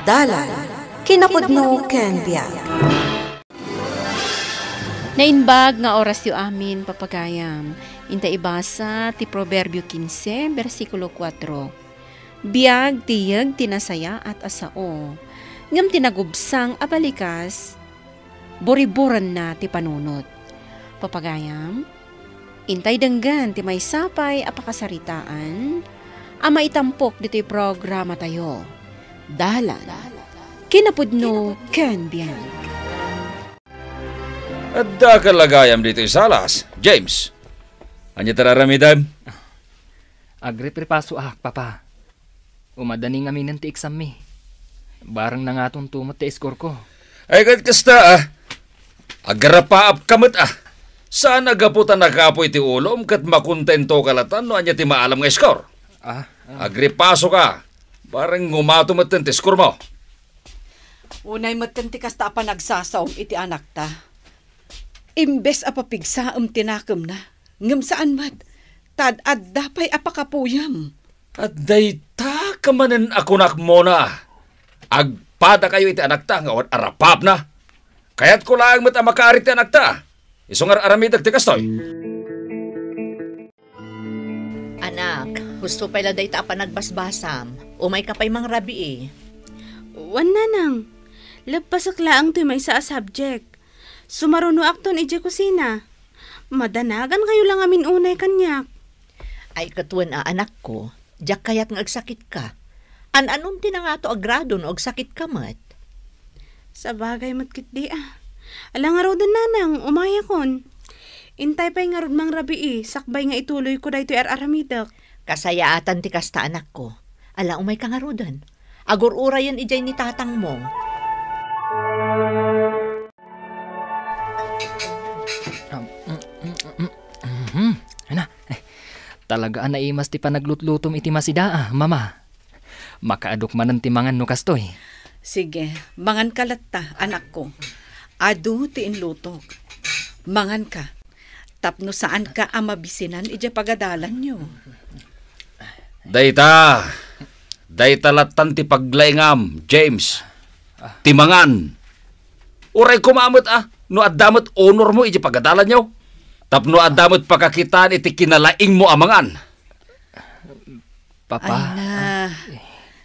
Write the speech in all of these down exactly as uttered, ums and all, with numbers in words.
Dalan, kinapudno ken biag. Naimbag nga orasyo amin, papagayam. Inta ibasa ti Proverbio kinse, bersikulo kuatro. Biag ti yeg ti nasayaat a sao, ngem ti nagubsang a balikas, buriburenna ti panunot. Papagayam, intay denggen ti maysa pay a pakasaritaan a maitampok ditoy programatayo. Dalan, kinapudno ken biag. Adda ka lagayam ditoy salas, James. Ania ti ar-aramidem? Agripripasoak, Papa. Umadani ngaminen ti exam mi. Bareng nangaton tumet ti score ko. Ay, ket kasta, ah. Agrapaap ka met, ah. Saan a gapu ta nakapoy ti ulom ket makontento ka latan no ania ti maalam nga score? Ah, ah. Agripaso ka. Bareng ngumato met ti score mo. Unay met ti kasta a panagsasaom iti anakta. Imbes a papigsaem ti nakemna, ngem saan met, ta ad-adda pay a pakapuyem. At dayta ka manen a kunak, Mona. Agpadakayo iti anakta nga awan arapapna. Kayatko laeng met a makaari ti anakta. Isu nga ar-aramidek ti kastoy. Anak, husto pay la dayta a panagbasbasam. Umayka pay mangrabii. Wen, nanang. Leppasek laeng toy maysa a subject. Sumarunoakton idiay kusina. Madanagan kayo la ngamin unay kaniak. Ay, ket wen a, anakko, diak kayat nga agsakitka. An-anom ti nangato a grado no agsakitka met? Sabagay met ketdi a. Ala ngaruden, nanang, umayakon. Intay pay ngarud mangrabii, sakbay nga ituloyko daytoy ar-aramidek. Kasayaatan ti kasta, anakko. Ala, umayka ngaruden. Agur-urayen idiay ni tatangmo. Um, mm, mm, mm, mm, mhm. Ana, eh, talaga a naimas ti panaglutlutom iti masida, ah, Mama. Makaadok manen ti mangan no kastoy. Sige, manganka latta, anakko. Adu ti inlutok. Manganka. Tapno saanka a mabisinan idiay pagadalanyo. Dayta, dayta lattan ti paglaingam, James. Ti mangan. Uray koma met, ah, no adda met honor mo idiay pagadalanyo. Tapno adda met pakakitaan iti kinalaingmo a mangan. Papa. Ay na,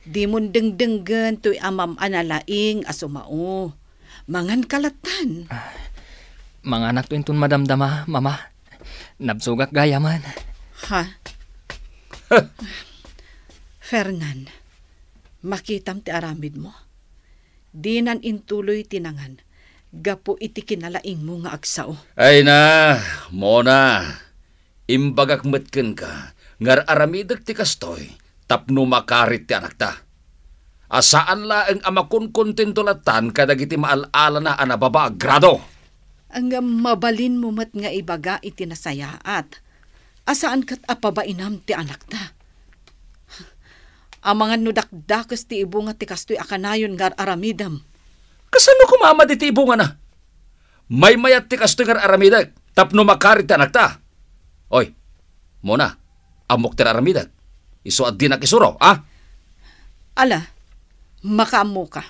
dimon dengdenggen toy amam a nalaing a sumao. Manganka lattan. Ah, manganak to inton madamdama, Mama. Nabsogak gayamen. Ha? Fernan, makitam ti aramidmo. Dinan intuloy ti nangan gapu iti kinalaingmo nga agsao. Ay na, Mona. Imbagak met kenka nga ar-aramidek ti kastoy tapno makarit ti anakta. A saan laeng a makonkontento lattan kadagiti maal-alana a nababa a grado. Ngem mabalinmo met nga ibaga iti nasayaat a saan ket a pabainam ti anakta. Amangan no dakdakes ti ibunga ti kastoy a kanayon nga ar-aramidem. Kasano koma met iti ibungana? Maymayat ti kastoy nga ar-aramidek tapno makarit ti anakta. Oy, Mona, ammok ti ar-aramidek. Isu a dinak isuro, a? Ala, makaammoka.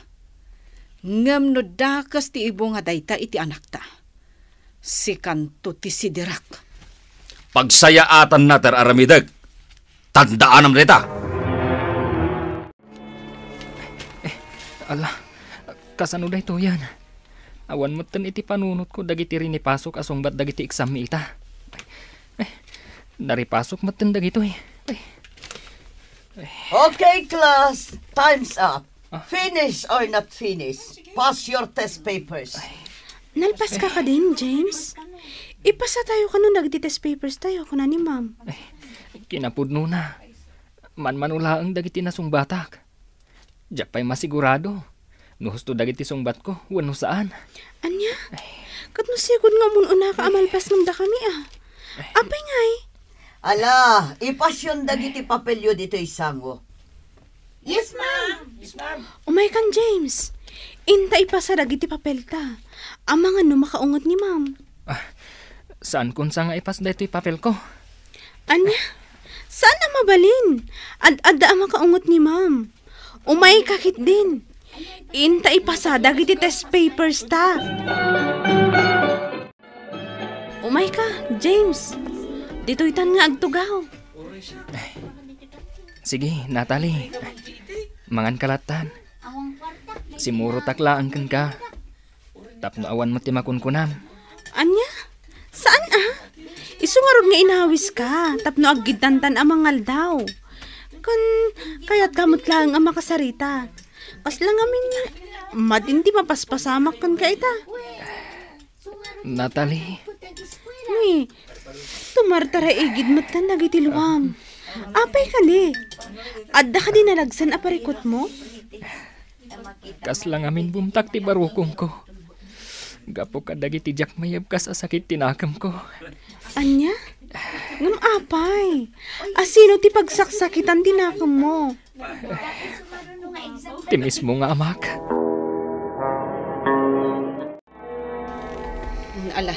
Ngem no dakes ti ibunga dayta iti anakta, sikanto ti sidirak. Pagsayaatanna ti ar-aramidek. Tandaanam dayta. Eh, ala, kasano daytoyen? Awan metten iti panunotko dagiti rinipasok a sungbat dagiti exam mi ita. Eh, naripasok metten dagitoy. Eh. Okay, class, time's up. Ah. Finish or not finish, pass your test papers. Nalpas ka kadin, James? Ipasa tayo kano dagiti test papers tayo, kuna ni ma'am. Ay, kinapudno na. Manmano laeng dagiti nasungbatak. Diak pay masigurado no husto dagiti sungbatko wenno saan. Ania? Ket no sigud nga umun-unaka a malpas ngem dakami a. Apay ngay? Ala, ipasyon dagiti papelyo ditoy sango. Yes, ma'am. Yes, ma'am. Umaykan, James. Inta ipasa dagiti papelta. Amangan no makaunget ni ma'am. Ah, saan kunsa nga ipas daytoy papelko? Ania? Saan a mabalin? Ad-adda a makaunget ni ma'am. Umayka ketdin. Inta ipasa dagiti test papers ta. Umayka, James. Ditoytan nga agtugaw. Sige, Natalie. Mangan ka lattan. Simurotak laeng kenka. Tapno awan met ti makunkunam. Ania? Saan a? Isu ngarud nga inawiska tapno aggidtantan a mangaldaw. Ken kayatko met laeng a makasarita. Kasla ngamin, madin ti mapaspasamak kenka ita. Natalie. Ni, tumartaraigid metten dagiti luam. Apay kadi? Adda kadi nalagsen a parikutmo? Kasla ngamin bumtak ti barukongko. Gapu kadagiti diak mayebkas a sakit ti nakemko. Ania? Ngem apay? Asino ti pagsaksakitan ti nakemmo? Ti mismo nga amak. Ala,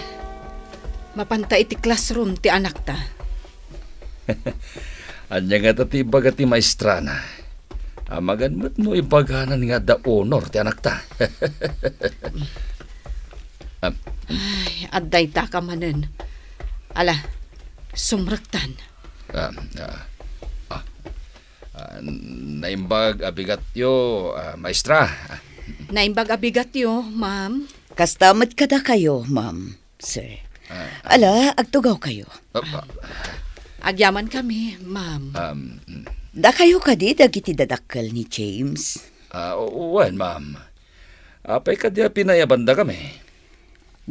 mapanta iti classroom ti anakta. Ania ngata ti ibaga ti maestrana? Amangan met no ibaganan nga adda honor ti anakta. Am, Ay, adda ita ka manen. Ala, sumrektan. Ah, ah, ah, ah, naimbag a bigatyo, ah, maestra. Naimbag a bigatyo, ma'am. Kasta met kadakayo, ma'am, sir. Ah, ah. Ala, agtugawkayo. Ah, ah. Agyaman kami, ma'am. Um, mm. Dakayo kadi dagiti dadakkel ni James? Ah, wen, ma'am. Apay kadi a pinayabanda kami?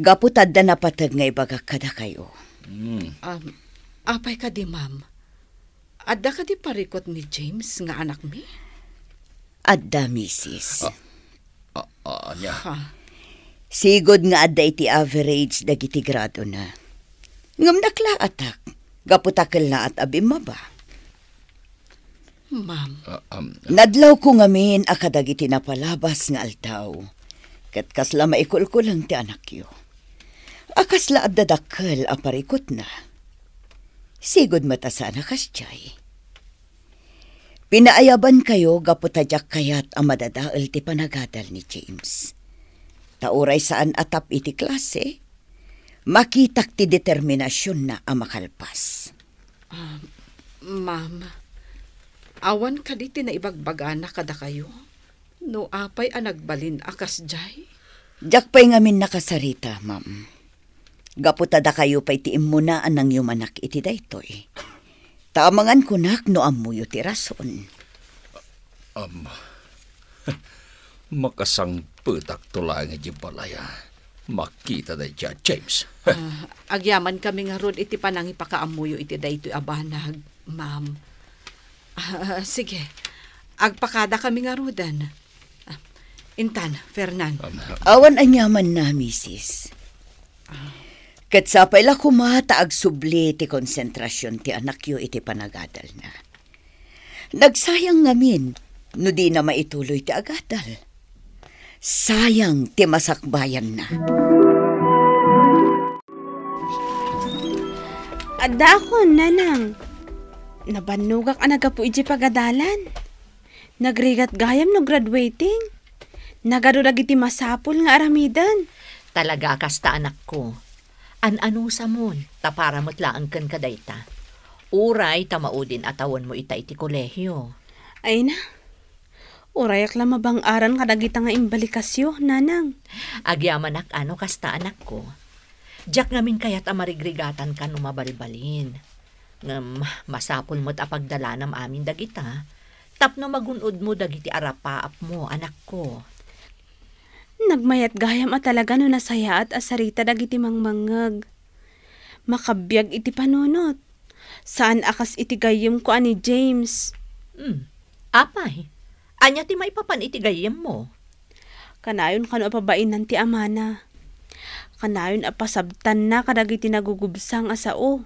Gapu ta adda napateg nga ibagak kadakayo. Hmm. Um, apay kadi, ma'am? Adda kadi parikut ni James nga anakmi? Adda, misis. Ah, ah, ania? Ha? Sigud nga adda iti average dagiti gradona. Ngem naklaatak, gapu ta kellaat a bimmaba. Ma'am. Ah, um, Nadlawko ngamin a kadagiti napalabas nga aldaw, ket kasla maikulkulang ti anakyo. A kasla adda dakkel a parikutna. Sigud met a saan a kasdiay. Pinaayabankayo gapu ta diak kayat a madadael ti panagadal ni James. Ta uray saan a tap iti klase, makitak ti determinasionna a makalpas. Ah, ma'am, awan kadi ti naibagbagana kadakayo? No apay a nagbalin a kasdiay? Diak pay ngamin nakasarita, ma'am. Gapu ta dakayo pay ti immuna a nangyumanak iti daytoy. Ta amangan kunak no ammoyo ti rason. Am, makasangpetakto laeng idiay balay a makita daydiay a James. Ah, agyaman kami ngarud iti panangipakaammoyo iti daytoy a banag, ma'am. Ah, sige. Agpakada kami ngaruden. Ah, intan, Fernan. Um, Awan aniamanna, misis. Ket sapay la koma ta agsubli ti konsentrasion ti anakyo iti panagadalna. Nagsayang ngamin no dina maituloy ti agadal. Sayang ti masakbayanna. Addaakon, nanang. Nabannogak a naggapu idiay pagadalan. Nagrigat gayam no graduating. Nagadu dagiti masapul nga aramiden. Talaga a kasta, anakko. An-anusamon, ta para met laeng kenka dayta. Uray ta maudin a tawenmo ita iti kolehio. Ay na, urayak la mabang-aran kadagita nga imbalikasyo, nanang. Agyamanak a no kasta, anakko. Diak ngamin kayat a marigrigatanka no mabalbalin. Ngem masapul met a pagdalanam amin dagita tapno magun-odmo dagiti arapaapmo, anakko. Nagmayat gayam a talaga no nasayaat a sarita dagiti mangmangngeg. Makabiag iti panunot. Saan a kas iti gayyemko a ni James. Hmm. Apay, ania ti maipapan iti gayyemmo? Kanayon kano a pabainan ti amana. Kanayon a pasabtanna kadagiti nagugubsang a sao.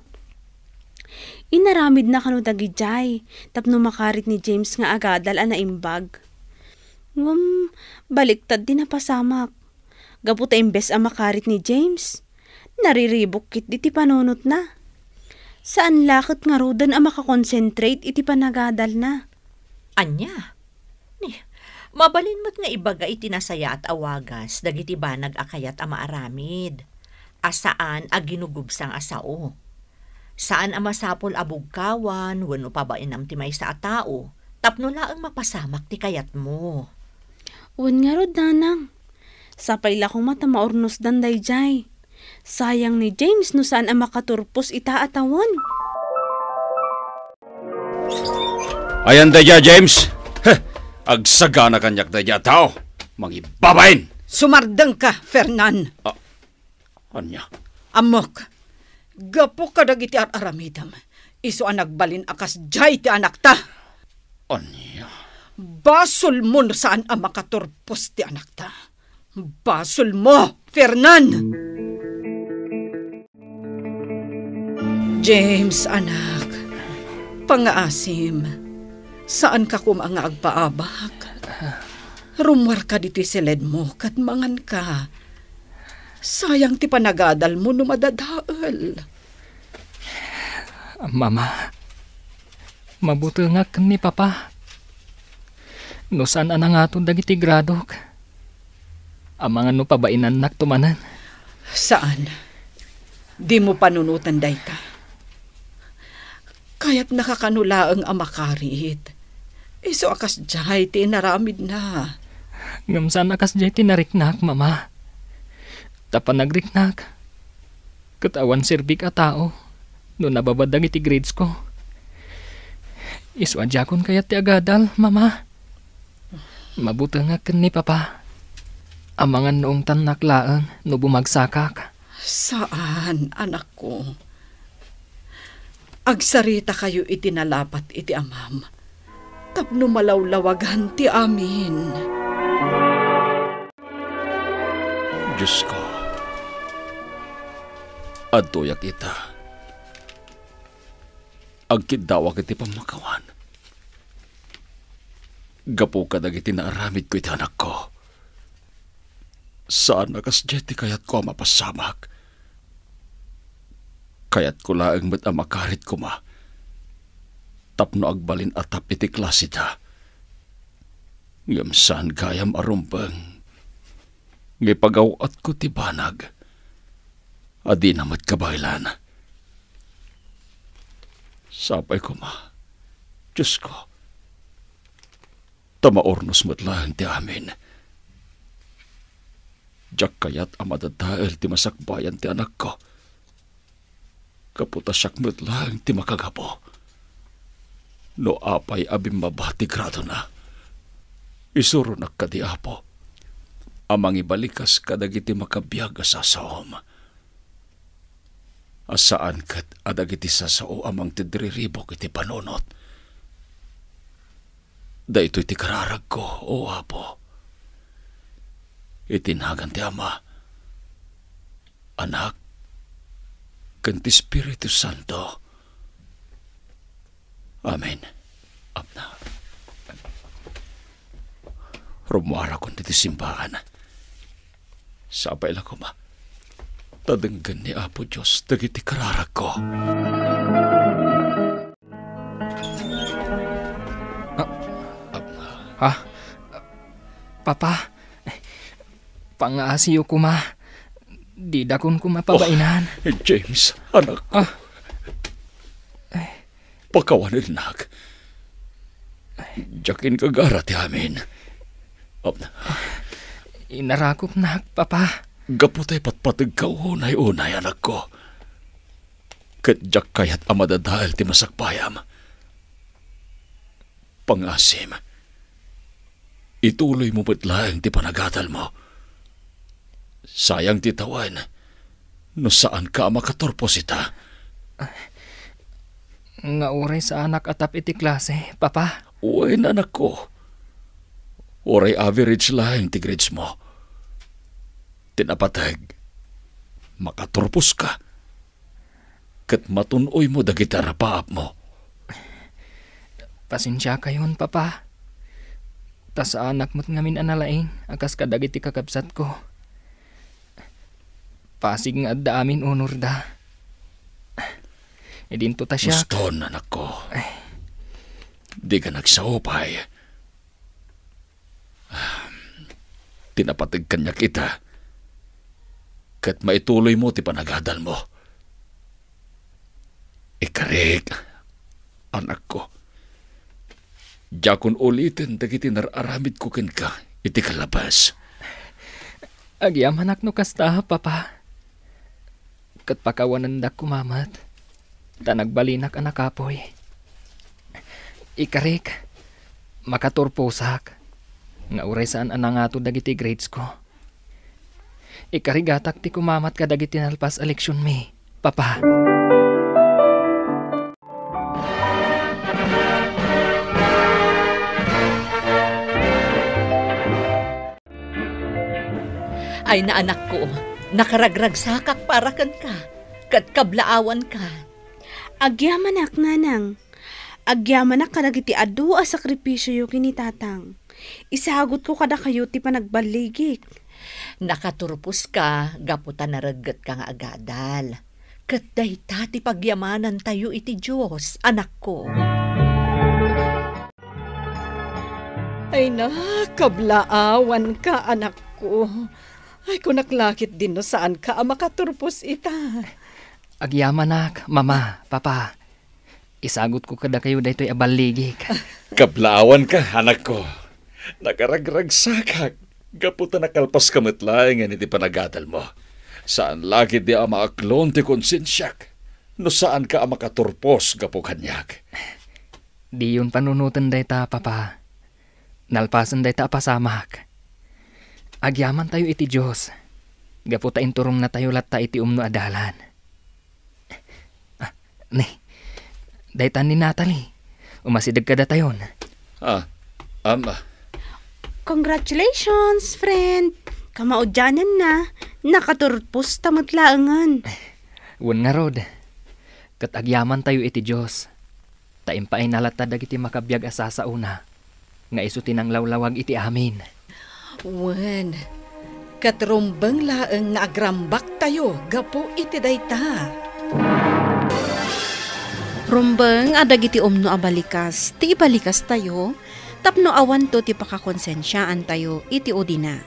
Inaramidna kano dagidiay tapno makarit ni James nga agadal a naimbag. Ngem, baliktad ti napasamak. Gapu ta imbes a makarit ni James, nariribuk ketdi ti panunotna. Saan la ket ngaruden a makakonsentrate iti panagadalna. Ania? Ni, Mabalin met nga ibaga iti nasayaat a wagas dagiti banag a kayat a maaramid, a saan a ginugubsang a sao. Saan a masapul a bugkawan wenno pabainam ti maysa a tao tapno laeng mapasamak ti kayatmo. Wen ngarud, nanang. Sapay la koma ta maurnosdan daydiay. Sayang ni James no saan a makaturpos ita a tawen. Ayan daydiay, James. Heh, agsagana kaniak daydiay a tao. Mangibabain! Sumardengka, Fernan. Ah, ania? Ammok, gapu kadagiti ar-aramidem, isu a nagbalin a kasdiay ti anakta. Ania? Basolmo no saan a makaturpos ti anakta. Basolmo, Fernan! James, anak, pangaasim, saanka koma nga agpaabak. Rummuarka ditoy siledmo ket manganka. Sayang ti panagadalmo no madadael. Mama, mabutengak ken ni Papa. No saan a nangato dagiti gradok, amangan no pabainannakto manen. Saan. Dimo panunoten dayta. Kayatnaka kano laeng a makarit. Isu a kasdiay ti inaramidna. Ngem saan a kasdiay ti nariknak, Mama. Ta panagriknak, ket awan serbik a tao no nababa dagiti gradesko. Isu a diakon kayat ti agadal, Mama. Mabutengak ken ni Papa. Amangan no ungtannak laeng no bumagsakak. Saan, anakko. Agsaritakayo iti nalapat iti Amam tapno malawlawagan ti amin. Diosko, adtoyak ita. Agkiddawak iti pammakawan. Gapu kadagiti naaramidko iti anakko, saan a kasdiay ti kayatko a mapasamak. Kayatko laeng met a makarit koma tapno agbalin a tap iti klaseda. Ngem saan gayam a rumbeng nga ipagaw-atko ti banag a dina met kabaelan. Sapay koma, Diosko, ta maurnos met laeng ti amin. Diak kayat a madadael ti masakbayan ti anakko. Gapu ta siak met laeng ti makagapu. No apay a bimmaba ti gradona, isuronak kadi, Apo, a mangibalikas kadagiti makabiag a sasaom, a saan ket a dagiti sasao a mangtidriribuk iti panunot. Daytoy ti kararagko, O Apo, iti nagan ti Ama, Anak, ken ti Espiritu Santo. Amen. Apna. Rummuarakon iti simbahan. Sapay la koma ta denggen ni Apo Dios dagiti kararagko. Ah. Ah. Papa, pangaasiyo koma. Didakon koma pabainan. Oh, James, anak. Ah. Pakawanennak. Diak ingagara ti amin. Inarakopnak, Papa. Gapu ta ipatpategka unay-unay, anakko. Ket diak kayat a madadael ti masakbayam. Pangasim, ituloymo met laeng ti panagadalmo. Sayang ti tawen no saanka a makaturpos ita. Nga uray saanak a tap iti klase, Papa? Wen, anakko. Uray average laeng ti gradesmo. Ti napateg, makaturposka ket matun-oymo dagiti arapaapmo. Pasensiakayon, Papa. Ta saanak met ngamin a nalaing a kas kadagiti kakabsatko. Pasig nga adda amin unorda. Idinto ta siak. Uston, anakko. Ay. Dika nagsao pay. ti napateg kaniak ita, ket maituloymo ti panagadalmo. Ikarik, anakko, diakon uliten dagiti nar-aramidko kenka iti kalabas. Agyamanak no kasta, Papa. Ket pakawanendak koma met, ta nagbalinak a nakapuy. Ikarik, makaturposak, nga uray saan a nangato dagiti gradesko. Ikarigatak ti kumamat kadagiti nalpas a leksionmi, Papa. Ay na, anakko, nakaragragsakak para kenka, ket kablaawanka. Agyamanak, nanang. Agyamanak kadagiti adu a sakripisioyo ken ni tatang. Isagutko kadakayo ti panagballigik. Nakaturposka gapu ta nareggetka nga agadal. Ket dayta ti pagyamanantayo iti Dios, anakko. Ay na, kablaawanka, anakko. Ay, kunak la ketdin no saanka a makaturpos ita. Agyamanak, Mama, Papa. Isagutko kadakayo daytoy a balligik. Kablaawanka, anakko. Nakaragragsakak gapu ta nakalpaska met laengen iti panagadalmo. Saan la ketdi a maaklon ti konsensiak no saanka a makaturpos gapu kaniak. Diyon panunoten dayta, Papa. Nalpasen dayta a pasamak. Agyamantayo iti Dios, gapu ta inturongnatayo latta iti umno a dalan. Ah, ni, dayta ni Natalie. Umasideg kadatayon. Ah, am, ah. Congratulations, friend! Kamaudiananna, nakaturposta met laengen. Wen ngarud, ket agyamantayo iti Dios, ta impaayna latta dagiti makabiag a sasaona nga isu ti nanglawlawag iti amin. Wen, ket rumbeng laeng nga agrambaktayo gapu iti dayta. Rumbeng a dagiti umno a balikas ti ibalikastayo tapno awanto ti pakakonsensiaantayo iti udina.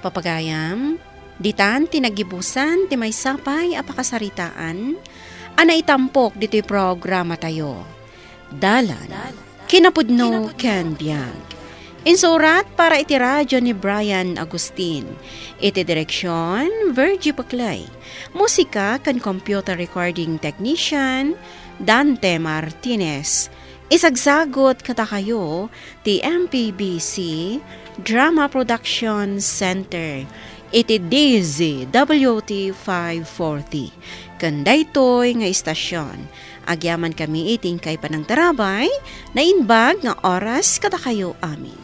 Papagayam, ditan ti nagibusan ti maysa pay a pakasaritaan a naitampok ditoy programatayo. Dalan, kinapudno ken biag. Insurat para iti radio ni Brian Agustin. Iti direksion, Virgie Paclay. Musika ken computer recording technician, Dante Martinez. Isagsagut kadakayo ti M P B C Drama Production Center iti D Z W T five forty. Ken daytoy nga istasion, agyamankami iti inkay panangtarabay, naimbag nga oras kadakayo amin.